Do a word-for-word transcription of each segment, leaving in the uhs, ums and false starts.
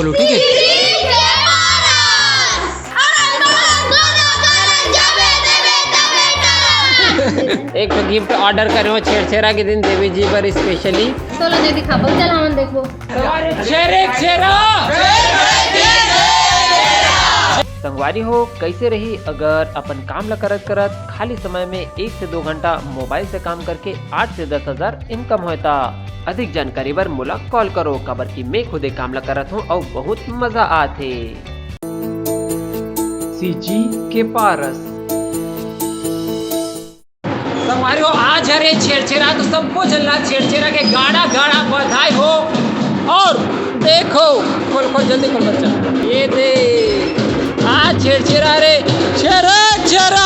बोलो, ठीक है। एक ठो गिफ्ट ऑर्डर करे हो छेरछेरा के दिन देवी जी बर स्पेशली। चलो दे दिखा, बहुत चल हमन देखबो। छेरछेरा। संगवारी हो, कैसे रही अगर अपन काम ला करत करत खाली समय में एक से दो घंटा मोबाइल से काम करके आठ से दस हजार इनकम होता? अधिक जानकारी बर मोला कॉल करो, काबर कि मैं खुदे काम ला करत हूँ अउ बहुत मजा आथे। सीजी के पारस। संगवारी हो, आज हरे छेरछेरा, तो सबको झन ला छेरछेरा के गाड़ा गाड़ा बधाई हो। और देखो, खोल खोल, जल्दी खोल बच्चा, ये दे, आज छेरछेरा रे, छेरछेरा।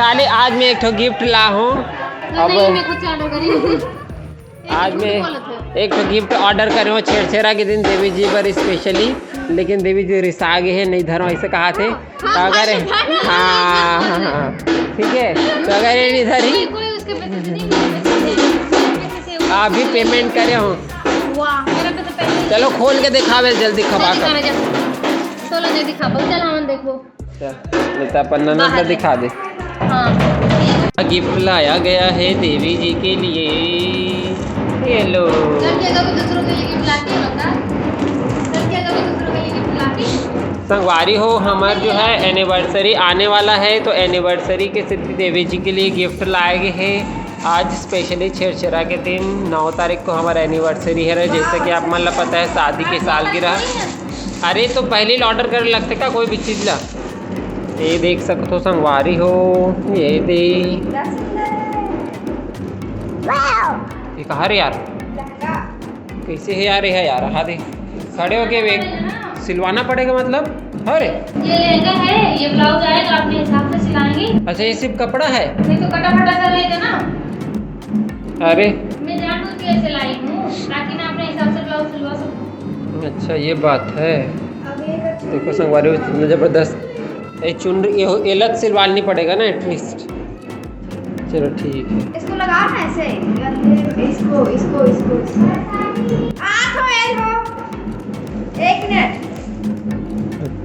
साले, आज मैं एक ठो गिफ्ट ला हूँ। अब नहीं, मैं कुछ ऑर्डर करी। आज मैं एक ठो गिफ्ट ऑर्डर करे हूँ छेरछेरा के दिन देवी जी बर स्पेशली, लेकिन देवी जी रिसा गे हे, नहीं धरो ऐसे कहा थे। तो अगर, हाँ, हाँ, हाँ, ठीक है, तो अगर ये नहीं धरी, कोई, कोई उसके पैसे से नहीं, मेरे पैसे से। अभी पेमेंट करे हूँ। वाह, मेरा तो पहले ही चलो खोल के दिखावे जल्दी खपा कर। दिखाना जा। चलो दे दिखा, बहुत चल हमन देखबो। अच्छा, नहीं तो अपन ननद ला दिखा दे। हाँ। गिफ्ट लाया गया है देवी जी के लिए। ये लो। घर के अगर कोई दूसरों के लिए गिफ्ट लाती है, बता। घर के अगर कोई दूसरों के लिए गिफ्ट लाती है। संगवारी हो, हमार जो है एनिवर्सरी आने वाला है, तो एनिवर्सरी के सिद्धि देवी जी के लिए गिफ्ट लाए गए हैं। आज स्पेशली छेरछेरा के दिन नौ तारीख को हमारा एनिवर्सरी है, जैसे कि आप मन ला पता है, शादी के सालगिरह। अरे, तो पहले ही ऑर्डर करे लगथे का कोई भी चीज ला? ये देख सकत हो संगवारी हो, ये दे। ये कहा रे यार, कैसे है यार, ये है यार, हाँ दे। खड़े होके वे सिलवाना पड़ेगा मतलब? अरे, ये लहंगा है, ये ब्लाउज आएगा, अपने हिसाब से सिलाएंगे। अच्छा, ये सिर्फ कपड़ा है? नहीं तो कटा फटा सा रहेगा ना। अरे, मैं जानबूझ के सिलाई हूँ, ताकि ना अपने हिसाब से ब्लाउज सिलवा सकूँ। अच्छा, ये बात है। देखो संगवारी हो, इतना जबरदस्त। ये चुनरी, ये हो, ये लत सिलवानी पड़ेगा ना एटलीस्ट। चलो ठीक है। इसको लगाओ ना ऐसे, इसको, इसको, इसको, इसको। आ तो एल हो। एक मिनट।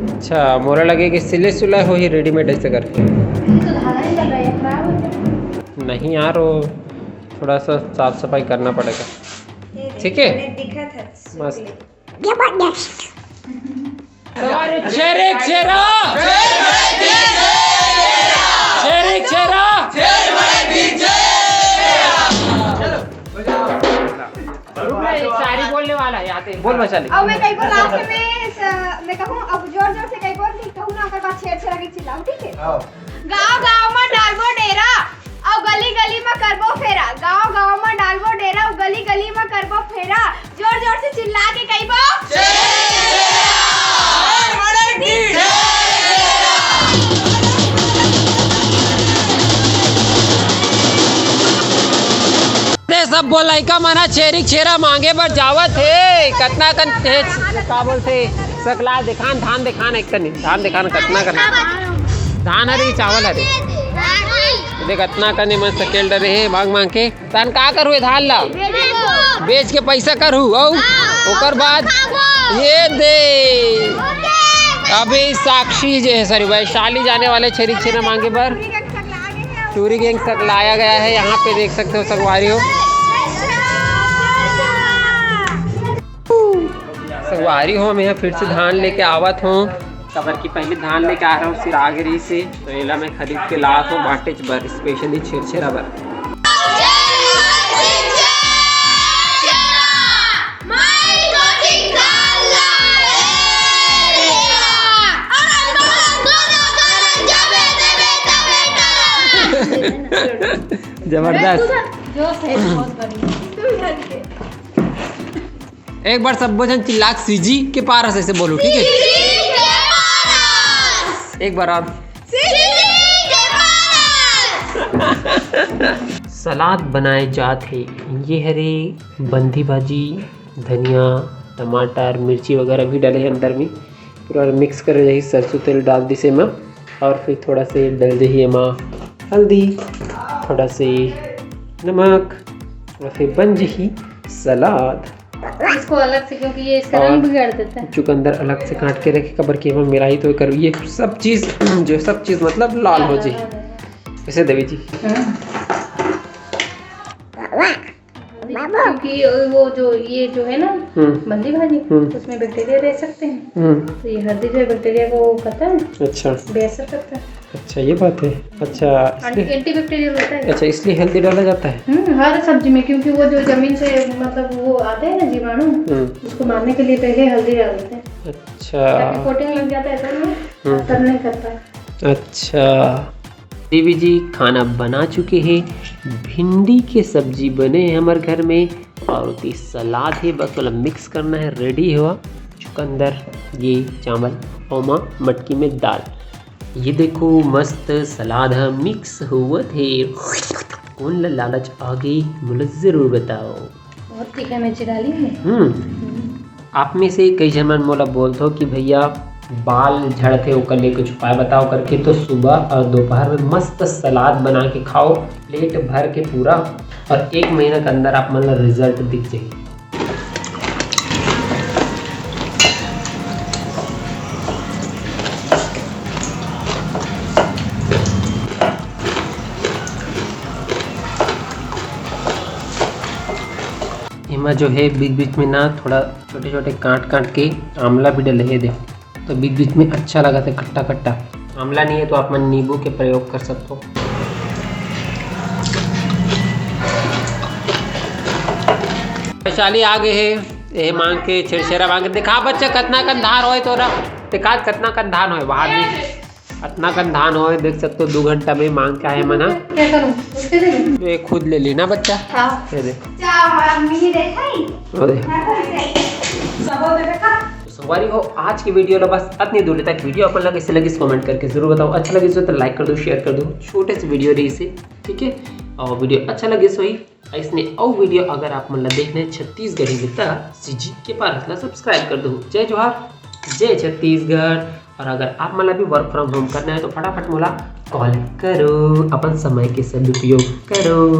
अच्छा, मोला लगे कि सिले सुला हो ही रेडीमेड ऐसे करके। ये तो धागा नहीं लग रहा है, खराब हो गया। नहीं यार, वो थोड़ा सा साफ सफाई करना पड़ेगा। ये ठीक है? देखो, दिखा था। मस्त। जबरदस्त। छेरछेरा। छेरछेरा। रुक ना, एक शायरी बोलने वाला है, आते हैं। बोल वैशाली। अब मैं कहीं को लास्ट में स-, मैं कहूँ, अब जोर जोर से कहीं बोल, नहीं कहूँ ना, ओकर बाद छेरछेरा के चिल्लाऊँ, ठीक है? हाँ। गाँव गाँव में डालबो डेरा, अउ गली गली में करबो फेरा। गाँव गाँव में डालबो डेरा, अउ गली गली में करबो फेरा। जोर जोर से चिल्ला के कहिबो। अरे सब बोल लइका मन ह छेरी छेरा मांगे बर जावत हे। कतना कन हे, का बोलथे, सकला देखान, धान देखान, एक कनी धान देखान, कतना कन धान हरे, चावल हरे, देख कतना कन मन सकेल डरे हे मांग मांग के। तन का करहु ए धान ला? बेच के पैसा करहु, अउ ओकर बाद ये दे, अभी साक्षी जे, सॉरी, वैशाली जाने वाले छेरी छेरा मांगे बर टूरी गैंग तक लाया गया है। यहाँ पे देख सकते हो संगवारी हो, संगवारी हो, मैं फिर से धान लेके आवत हूँ। काबर कि पहले धान लेके आ रहा हूँ सिरागरी से, तो एला मैं खरीद के लात हूँ बांटेच बर, स्पेशली छेरछेरा बर। जबरदस्त। एक बार सब जन चिल्ला के सीजी के पारस ऐसे बोलो, ठीक है? एक बार और। सलाद बनाए जात हे। ये हरे बंदी भाजी, धनिया, टमाटर, मिर्ची वगैरह भी डाले हैं अंदर में। पूरा मिक्स करे जाही, सरसों तेल डाल दिसे एमा, और फिर थोड़ा से डल जाही एमा हल्दी, थोड़ा से नमक, और फिर बन जाही सलाद। इसको अलग से, क्योंकि ये इसका रंग बिगाड़ देता है। चुकंदर अलग से काट के रखे, काबर कि एमा मिलाई तो करू ये सब चीज, जो सब चीज मतलब लाल हो जाए। कैसे देवी जी? क्योंकि वो जो, ये जो है ना, हम्म। बंदी भाजी, हम्म। उसमें बैक्टीरिया रह सकते हैं। हम्म। तो ये हल्दी जो है, बैक्टीरिया को करता है, अच्छा। बेअसर करता है। अच्छा, ये बात है। अच्छा, इसलिए एंटीबैक्टीरियल होता है। अच्छा, इसलिए हल्दी डाला जाता है। हम्म, हर सब्जी में, क्योंकि वो जो जमीन से, मतलब, वो आते हैं ना जीवाणु, हम्म। उसको मारने के लिए पहले हल्दी डाल देते हैं। अच्छा। ताकि कोटिंग लग जाता है, तो वो हम्म। असर नहीं करता। अच्छा। देवी जी खाना बना चुके हैं, भिंडी के सब्जी बने हैं हमारे घर में, और ओती सलाद है, बस ओला मिक्स करना है। रेडी हुआ चुकंदर, ये चावल, ओमा मटकी में दाल। ये देखो, मस्त सलाद ह मिक्स होवत हे। कोन ल लालच आगे, मोला जरूर बताओ। बहुत तीखा मिर्ची डाली है। हम्म। हम्म। आप में से कई झन मन मोला बोलथो कि भैया, बाल झड़थे, ओकर लिए कुछ उपाय बताओ करके। तो सुबह और दोपहर में मस्त सलाद बना के खाओ, प्लेट भर के पूरा, और एक महीना के अंदर आप मन ला रिजल्ट दिख जाही। एमा जो है, बीच-बीच में ना थोड़ा छोटे-छोटे काट-काट के आंवला भी डले हे, देखो, तो बीच-बीच में अच्छा लगथे, खट्टा-खट्टा। आंवला नहीं है तो आप मन नींबू के प्रयोग कर सकते हो। वैशाली आ गए हे, ये मांग के, छेरछेरा मांग के। दिखा बच्चा, कतना कन धान होय तोरा? दिखा, कतना कन धान होय बाहर में। अतना कन धान होय, देख सकते हो, दो घंटा में मांग के आए मन ह। क्या करूं? उसके दे दूं? ये खुद ले ली ना बच्चा। हाँ। ये दे। क्या हुआ? मम्मी ने देखा ही? अरे। देखा ही? सब होते देखा? तो संगवारी हो, आज की वीडियो ला बस अतनी दूर तक। वीडियो अपन ला कैसे लगिस, कमेंट करके जरूर बताओ। अच्छा लगिस हो तो लाइक कर दो, शेयर कर दो। छोटे से वीडियो रहिसे, ठीक है? और वीडियो अच्छा लगिस होही, अइसने अउ वीडियो अगर आप मन ला देखना हे छत्तीसगढ़ी में, त सीजी के पारस ला सब्सक्राइब कर दो। जय जोहार, जय छत्तीसगढ़। और अगर आप मन ला भी work from home करना है तो फटाफट मोला कॉल करो, अपन समय के सदुपयोग करो।